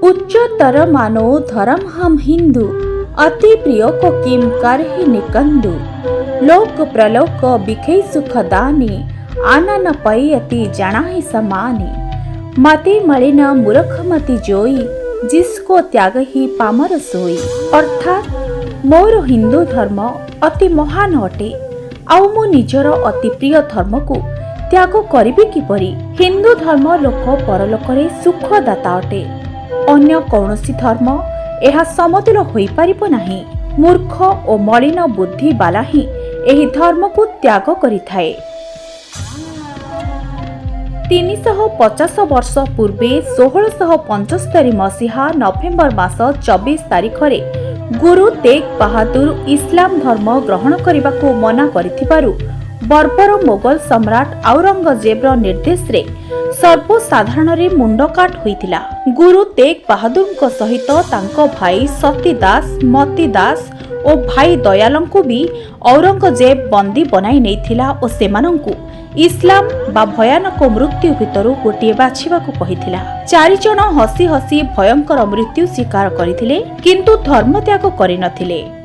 ଉଚ୍ଚତର ମାନୋ ଧରମ ହମ ହିନ୍ଦୁ, ଅତି ପ୍ରିୟ କୋ କିମ୍ କରହି ନିକନ୍ଦୁ। ଲୋକ ପ୍ରଲୋକ ବିଖେ ସୁଖ ଦାନି, ଆନନ ପୈୟତି ଜଣାହି ସମାନି। ମତି ମଳିନ ମୂରଖ ମତି ଜୋଇ, ଜିସକୋ ତ୍ୟାଗହି ପାମର ସୋଇ। ଅର୍ଥାତ୍ ମୋର ହିନ୍ଦୁ ଧର୍ମ ଅତି ମହାନ ଅଟେ, ଆଉ ମୁଁ ନିଜର ଅତି ପ୍ରିୟ ଧର୍ମକୁ ତ୍ୟାଗ କରିବି କିପରି? ହିନ୍ଦୁ ଧର୍ମ ଲୋକ ପରଲୋକରେ ସୁଖଦାତା ଅଟେ। ଅନ୍ୟ କୌଣସି ଧର୍ମ ଏହା ସମତୁଲ ହୋଇପାରିବ ନାହିଁ। ମୂର୍ଖ ଓ ମଳିନ ବୁଦ୍ଧିବାଲା ହିଁ ଏହି ଧର୍ମକୁ ତ୍ୟାଗ କରିଥାଏ। 350 ବର୍ଷ ପୂର୍ବେ 1675 ମସିହା ନଭେମ୍ବର ମାସ 24 ତାରିଖରେ ଗୁରୁ ତେଗ ବାହାଦୁର ଇସଲାମ ଧର୍ମ ଗ୍ରହଣ କରିବାକୁ ମନା କରିଥିବାରୁ ବର୍ବର ମୋଗଲ ସମ୍ରାଟ ଔରଙ୍ଗଜେବର ନିର୍ଦ୍ଦେଶରେ ସର୍ବସାଧାରଣରେ ମୁଣ୍ଡକାଟ ହୋଇଥିଲା। ଗୁରୁ ତେଗ ବାହାଦୁରଙ୍କ ସହିତ ତାଙ୍କ ଭାଇ ସତୀ ଦାସ, ମତି ଦାସ ଓ ଭାଇ ଦୟାଲଙ୍କୁ ବି ଔରଙ୍ଗଜେବ ବନ୍ଦୀ ବନାଇ ନେଇଥିଲା ଓ ସେମାନଙ୍କୁ ଇସଲାମ ବା ଭୟାନକ ମୃତ୍ୟୁ ଭିତରୁ ଗୋଟିଏ ବାଛିବାକୁ କହିଥିଲା। ଚାରିଜଣ ହସି ହସି ଭୟଙ୍କର ମୃତ୍ୟୁ ସ୍ୱୀକାର କରିଥିଲେ, କିନ୍ତୁ ଧର୍ମତ୍ୟାଗ କରିନଥିଲେ।